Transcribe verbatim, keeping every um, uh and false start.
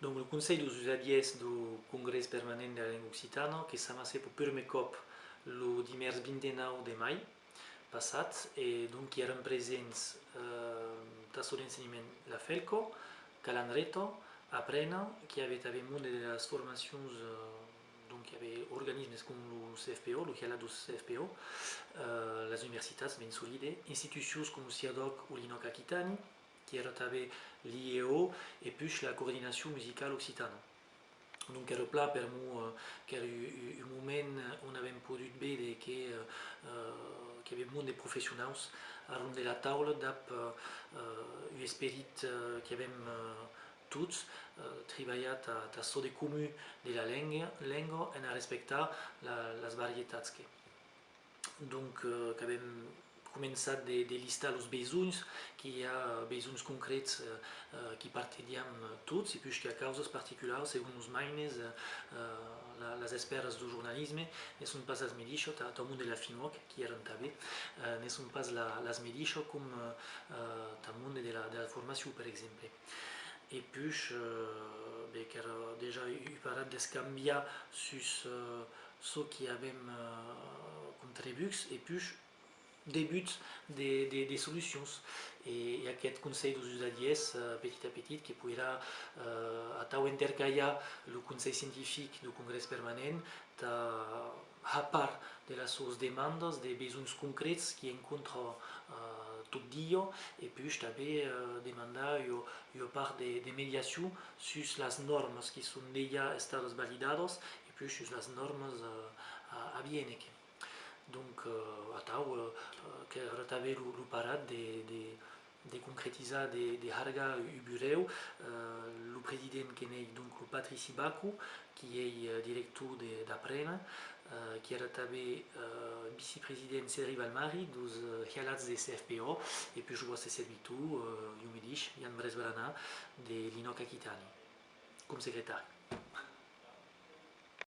Donc, lo Conselh deus Usatgièrs deu Congrès Permanent de la Lenga Occitana, que s'amassèt peu purmèr còp lo dimèrcs vint-e-nau de mai passat, e donc i èran presents, eh, tà çò d'ensenhament la Felco, Calandreta, Aprena, qu'i avè tanben monde de las formacions, eh, donc i avè organismes com lo C F P O, lo hialat deu C F P O, eh, las universitats, ben solide, institucions com lo CIADOC o l'INÒC Aquitània, qui èra tanben l'I E O, e puish la Coordinacion Musicala Occitana. Donc èra plan per'mor, eh, qu'èra un, un, un moment on avèm podut véder que, eh, eh, qu'i avè monde de professionaus arron de la taula dab, eh, eh, un esperit, eh, qu'avèm, eh, tots, eh, tribalhat tà, tà çò de comun de la lenga, lenga, en a respectar la, las varietats que. Donc, eh, qu'avèm començat de, de listar los besonhs, qu'i a, eh, besonhs concrets, eh, eh, qui partejam tots, e puish qu'i a causas particularas segon los maines, eh, eh, la, las espèras deu jornalisme ne son pas las medishas, tà, tà monde de la FIMÒC, qui èran tanben, eh, ne son pas la, las medishas com, eh, eh, tà monde de la, de la formacion, per exemple. E puish, eh, ben, qu'èra dejà un, un parat d'escambiar sus, eh, çò qui avèm, eh, com trebucs, e puish debuts de, de, de solucions. E, e aqueth Conselh deus Usatgièrs, eh, petit a petit, que poirà, eh, atau entercalhar lo Conselh Scientific deu Congrès Permanent, tà har part de las suas demandas, de besonhs concrets qui encontra, eh, tot dia, e puish tanben, eh, demandar ua, ua part de, de mediacion sus las nòrmas qui son dejà estadas validadas, e puish sus las nòrmas, eh, a, a viéner. Donc, eh, atau, eh, eh, qu'èra tanben lo, lo parat de, de, de concretizar, de, de hargar un burèu. Eh, lo president que n'ei, donc, lo Patrici Baco, qui ei, eh, director de, d'Aprena, eh, qui èra tanben, eh, vicepresident Cedric Valmary deus, eh, hialats de C F P O, e puish lo vòste servitor, eh, jo medish, Jan Bresbrana, de l'INÒC Aquitània, com secretari.